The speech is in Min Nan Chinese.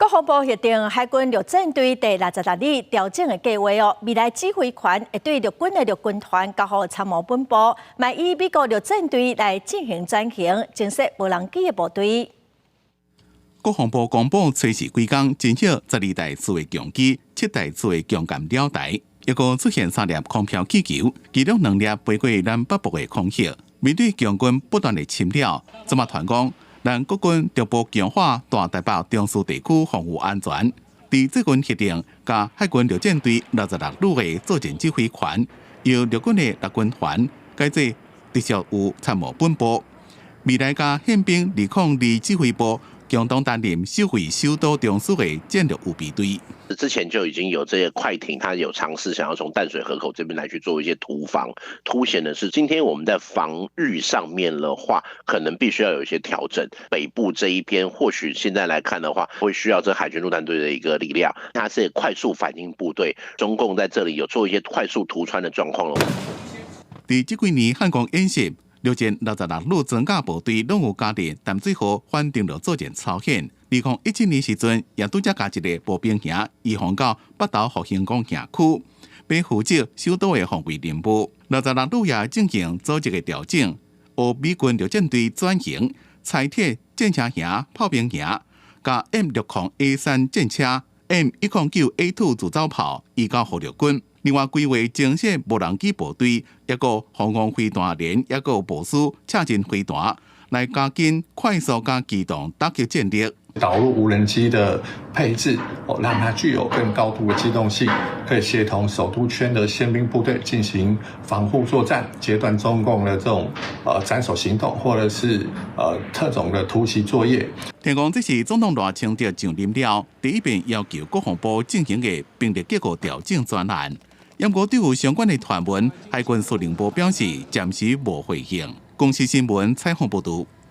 國防部核定海軍陸戰隊第六十六旅調整的計劃哦，未來指揮權會對陸軍的陸軍團交予參謀本部，嘛以美國陸戰隊來進行轉型，增設無人機的部隊。國防部公布，初時幾工增設12台刺蝟強機，7台刺蝟強艦兩台，抑閣出現三粒空飄氣球，其中兩粒飛過咱北部的空域。面對共軍不斷的侵擾，怎麼團講？咱國軍逐步強化大台北中樞地區防禦安全。佇最近決定，共海軍陸戰隊六十六旅的作戰指揮權，由陸軍的陸軍團改做直屬有參謀本部。未來共憲兵202指揮部共同擔任守衛首都中樞的戰略預備隊。之前就已經有這些快艇，它有嘗試想要從淡水河口這邊來去做一些突防，凸顯的是今天我們在防禦上面的話，可能必須要有一些調整。北部這一邊或許現在來看的話，會需要這海軍陸戰隊的一個力量，它是快速反應部隊。中共在這裡有做一些快速突穿的狀況咯。佇這幾年漢光演習，陸戰六十六旅裝甲部隊攏有加入淡水河反登陸作戰操演。2017年時陣，也拄才共一个步兵營移防到北投復興港營區，欲負責首都的防衛任務。六十六旅也進行組織的調整，由美軍陸戰隊轉型，裁撤戰車營、炮兵營，共 M60A3戰車、M109A2自走炮移交予陸軍。另外，規劃增設無人機部隊，抑閣防空飛彈連，抑閣部署刺針飛彈，來加緊快速佮機動打擊戰力。導入無人機的配置，哦，讓它具有更高度的機動性，可以協同首都圈的憲兵部隊進行防護作戰，截斷中共的這種斬首行動，或者是特種的突襲作業。聽講這是總統賴清德上任了，第一遍要求國防部進行的兵力結構調整專案。不過對有相關的傳聞，海軍司令部表示暫時無回應。公視新聞採訪報導。